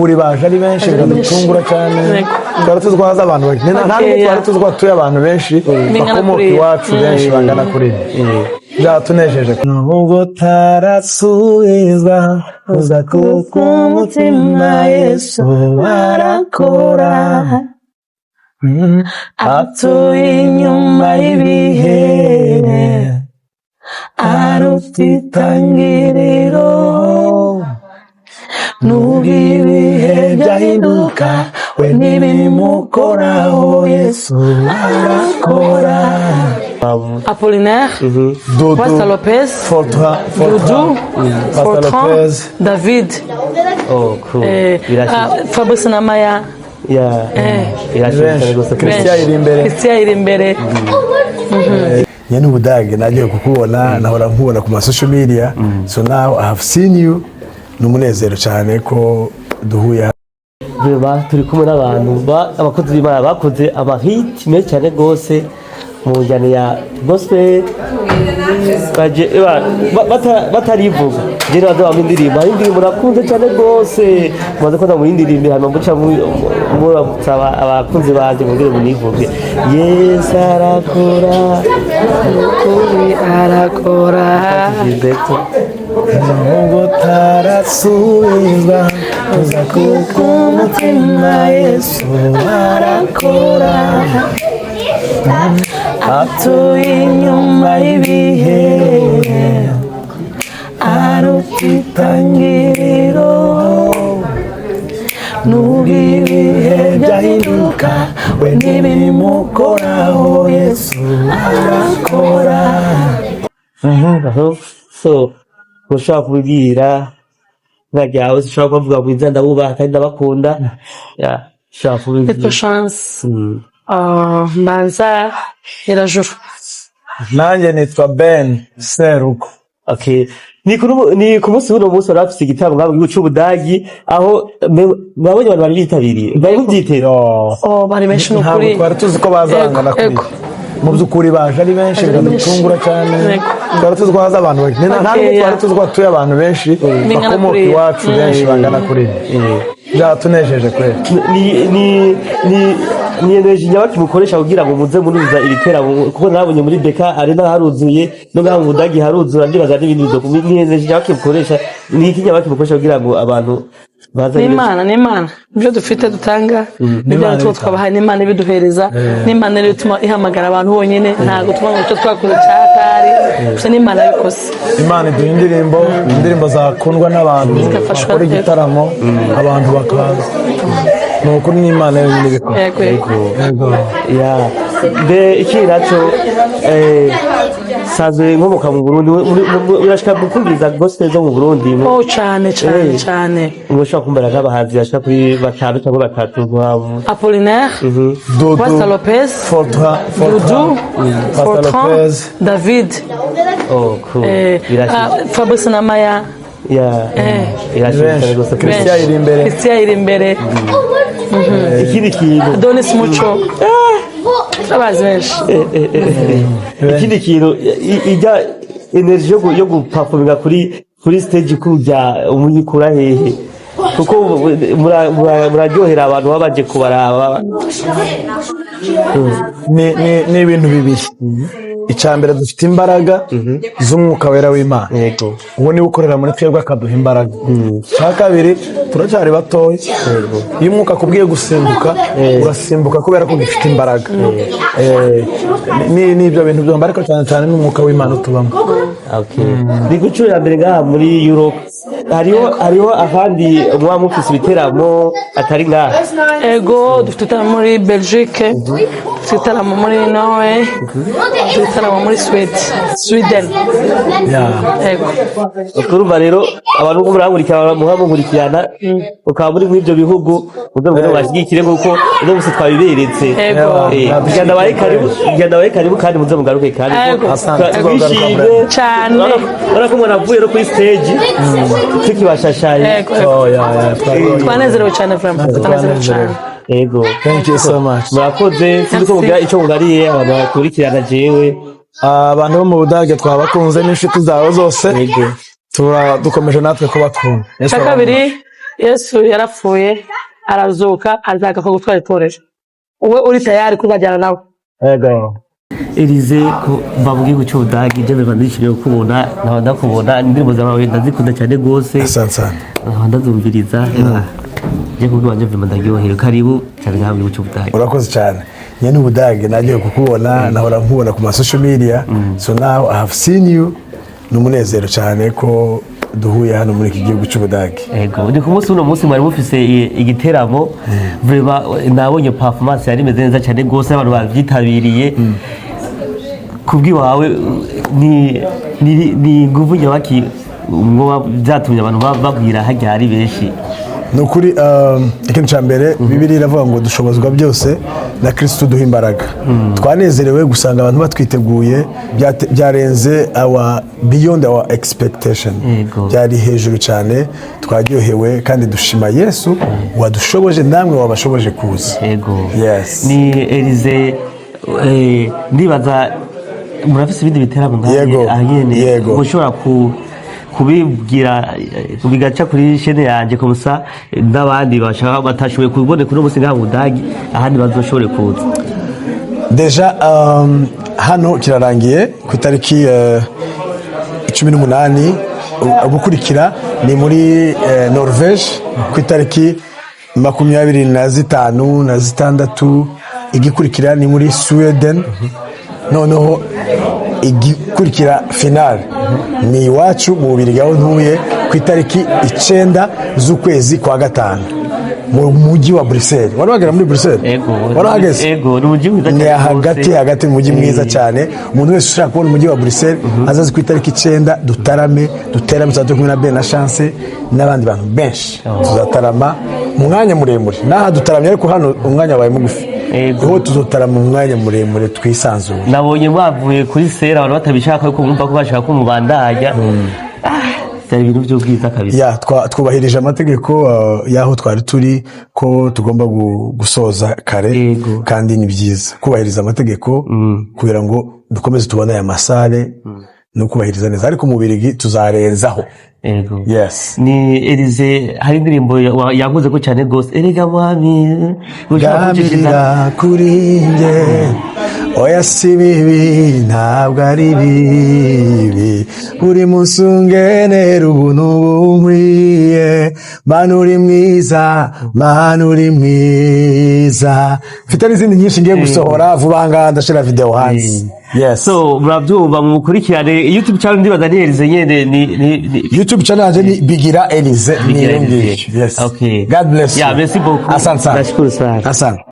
Buri baje ari benshi, biradutungura cyane. Twari tuzi ko haza abantu bake. Nta nubwo Bakeya. twari tuzi ko hatuye abantu benshi Bingana bakomoka kuriya. iwacu, benshi bangana kuriya. Byatunejeje. Nubwo tarasubizwa uza kuko umutima, Yesu arakora. Atuye inyuma y'ibihe, aruta itangiriro. Nubwo ibihe byahinduka, we ntibimukoraho. Yesu arakora. Apollinaire, Dudu, Pastor Lopez, Fortran, Dudu, Pastor Fortran, Lopez. David, Oh, cool. Birashimishije. Fabrice na Maya, Birashimishije Benshi. rwose. Christian iri imbere. Christian iri imbere. Nyine Ubudage nagiye kukubona, nahora nkubona ku ma social media, so now I have seen you. Ni umunezero cyane ko duhuye. Reba, turi kumwe n'abantu abakozi b'Imana bakoze amahiti menshi cyane rwose mu njyana ya gospel. Baje batarivuga, je nabaza bamwe indirimbo, hari indirimbo nakunze cyane rwose mumaze ko ndamuyindirimbe, hanyuma muca muramutsa abakunzi banje, mubwire munivuge. Yesu arakora. Ukuri arakora. Gilberto. Nubwo tarasubizwa uza kuko umutima, Yesu arakora. Atuye inyuma y'ibihe, aruta itangiriro. Nubwo ibihe byahinduka, we ntibimukoraho. Yesu arakora. So ushobora kubibwira izina ryawe, ushobora kubavuga mu izina, ndabubaha kandi ndabakunda. Ya, ushobora kubibwira. Nitwa Chance. Ah, Mbanza Nyirajuru. Nanjye nitwa Ben Seruko. Okay. Ni ku munsi w'uno munsi wari bafise igitaramo ngaho mu gihugu c'Ubudagi, aho mwabonye abantu bari bitabiriye, bari muvyiteze? Yo. Oh, bari benshi ni Ntabwo ukuri. twari tuzi ko baza bangana kuriya. Mu by'ukuri baje ari benshi, Baje ari biradutungura benshi. cyane. Twari tuzi ko haza abantu bake. Nta nubwo Bakeya. twari tuzi ko hatuye abantu benshi Bingana bakomoka kuriya. iwacu, benshi bangana kuriya. Byatunejeje kweli. Ni energy nyabaki mukoresha kugira ngo muze muruza ibiteramo? Kuko nabonye muri BK Arena haruzuye, no ngaho mu Budagi haruzura, ndibaza n'ibindi bizoku. Ni energy nyabaki mukoresha? Ni iki nyabaki mukoresha kugira ngo abantu baze ari Ni benshi? Imana, ni Imana. Ibyo dufite dutanga, n'ibyo Imana tuba ibitanga. twabahaye, n'Imana ibiduhereza, n'Imana rero ituma ihamagara abantu bonyine. Ntabwo tuba ngo icyo twakoze cyatari gusa, n'Imana yabikoze. Imana iduha indirimbo, indirimbo zakundwa n'abantu, Zigafashwa. bakora igitaramo abantu bakaza. Ni ukuri, n'Imana yonyine ibikora. Yego. Yego. Ya, mbe ikindi naco, sanzwe nkomoka mu Burundi. Urashika gukumviriza gospel zo mu Burundi? Oh, cyane cyane. Cyane. Mushobora kumbara nk'abahanzi bashika kuri batanu cyangwa batatu rwabo? Apollinaire, Dudu, Pastor Lopez, Fortran, Dudu, Pastor Fortran, Lopez. David, Oh, cool. Birashimishije. Fabrice na Maya, Birashimishije Benshi. rwose. Christian iri imbere. Christian iri imbere. Ikindi kintu, Adonis Muco, turabazi benshi. Ikindi kintu, ijya energy yo guperforminga kuri stage kujya umuyikura hehe? Kuko muraryohera abantu baba baje kubaraba. Ni ibintu bibiri. Icya mbere, dufite imbaraga z'Umwuka Wera w'Imana. Uwo niwe ukorera muri twebwe akaduha imbaraga. Icya kabiri, turacyari batoya. Iyo Umwuka akubwiye gusimbuka, urasimbuka kubera ko ugifite imbaraga. Ni ibyo bintu byombi, ariko cyane cyane n'Umwuka w'Imana utubamo. Okay. Ni ku nshuro ya mbere ngaha muri Europe? Hariho ahandi muba mufise ibiteramo atari ngaha? Ego, dufite ibitaramo muri Belgique, dufite ibitaramo muri Norway, dufite ibitaramo muri Sweden. Ego. Urumva rero, abantu ko murankurikirana, muba munkurikirana, ukaba muri mw'ibyo bihugu, muze mugende mubashyigikire nk'uko uno musi twabiberetse. Ego. Genda bahe karibu kandi muze mugaruke kandi. Ego. Asante. Twishimye. Cyane. Urabona ko umuntu avuye no kuri stage tukibashashaye. Ego. Oh, yeah, twabonye. Twanezerewe cyane, vraiment twanezerewe cyane. Ego. Thank you so much. Murakoze. Sinzi ko mugira icyo mubariye abantu bakurikirana jewe. Abantu bo mu Budage twabakunze n'inshuti zawe zose. Ego. Dukomeje natwe kubakunda. Yesu Icya kabiri Yesu yarapfuye, arazuka, azagaruka gutwara itorero. Wowe uri tayari kuzajyana nawe? Yego. Elize, kuva mu gihugu cy'Ubudagi, je biba nishimiye kukubona, nkaba ndakubona. Indirimbo zawe ndazikunda cyane rwose. Asante sana. Nkaba ndazumviriza. Je kubw'iwanje vraiment ndaryohewe. Karibu cyane ngaha mu gihugu cy'Ubudagi. Urakoze cyane. Nyine Ubudage nagiye kukubona, nahora nkubona ku ma social media, so now I have seen you. Ni umunezero cyane ko duhuye hano muri iki gihugu cy'Ubudage. Ego, ni ku munsi, uno munsi mwari mufise igiteramo. Vraiment nabonye performance yari imeze neza cyane rwose, abantu babyitabiriye. Kubw'iwawe ni nguvu nyabaki mwoba byatumye abantu babwira hajya ari benshi? Ni ukuri, ikintu cya mbere, Bibiliya iravuga ngo dushobozwa byose na Kirisitu duha imbaraga. Twanezerewe gusanga abantu batwiteguye, byarenze our beyond our expectation. Byari hejuru cyane, twaryohewe kandi dushima Yesu wadushoboje, namwe wabashoboje kuza. Yes. Ni Elize, ndibaza murafise ibindi biteramo ngaha? Yego, aha nyene? Yego. Mushobora kubibwira bigaca kuri chaîne yanjye kumusa n'abandi bashaka batashoboye kuboneka uno munsi ngaha mu Budagi, ahandi bazoshobore kuza. Déjà hano kirarangiye ku itariki 18. Gukurikira ni muri Norvege ku itariki 25 na 6. Igikurikira ni muri Sweden. Noneho igikurikira finale ni iwacu mu Bubirigi aho ntuye, ku itariki 9 z'ukwezi kwa gatanu mu mujyi wa Bruxelles. Wari wagera muri Bruxelles? Ego. Wari wahageze? Ego, ni umujyi mwiza Ni cyane hagati rwose. hagati mu mujyi mwiza cyane. Umuntu wese ushaka kubona umujyi wa Bruxelles azaze ku itariki 9, dutarame, duterame. Tuzaba turi kumwe na Ben na Chance n'abandi bantu benshi. Tuzatarama umwanya muremure. N'aha dutaramye, ariko hano umwanya wabaye mugufi. Ho tuzotarama umwanya muremure twisanzuye. Nabonye mwavuye kuri scène abantu batabishaka, ariko mwumva ko bashaka ko mubandanya. Byari ibintu by'ubwiza kabisa. Ya, twubahirije amategeko y'aho twari turi ko tugomba gusoza kare. Kandi ni byiza kubahiriza amategeko kugira ngo dukomeze tubone aya ma salle no kubahiriza neza, ariko mu Birigi tuzarenzaho. Yes. Ni Elize, hari indirimbo yankunze ko cyane rwose, Erega Mwami, ushaka kucishiriza? Gambirira kuri njye, oya si bibi, ntabwo ari bibi. Buri munsi ungenera ubuntu bunkwiye. Mana uri mwiza, Mana uri mwiza. Mfite n'izindi nyinshi ngiye gusohora vuba ngaha, ndashira video hanze. Yes. So murabyumva, mukurikirane YouTube channel, ndibaza ni Elize nyene ni YouTube channel yanjye ni Bigira Elize, ni Bigira iyo ngiyo. Elize. Yes. Okay. God bless you. Yeah, merci beaucoup. Asante sana. Nashukuru sana. Asante.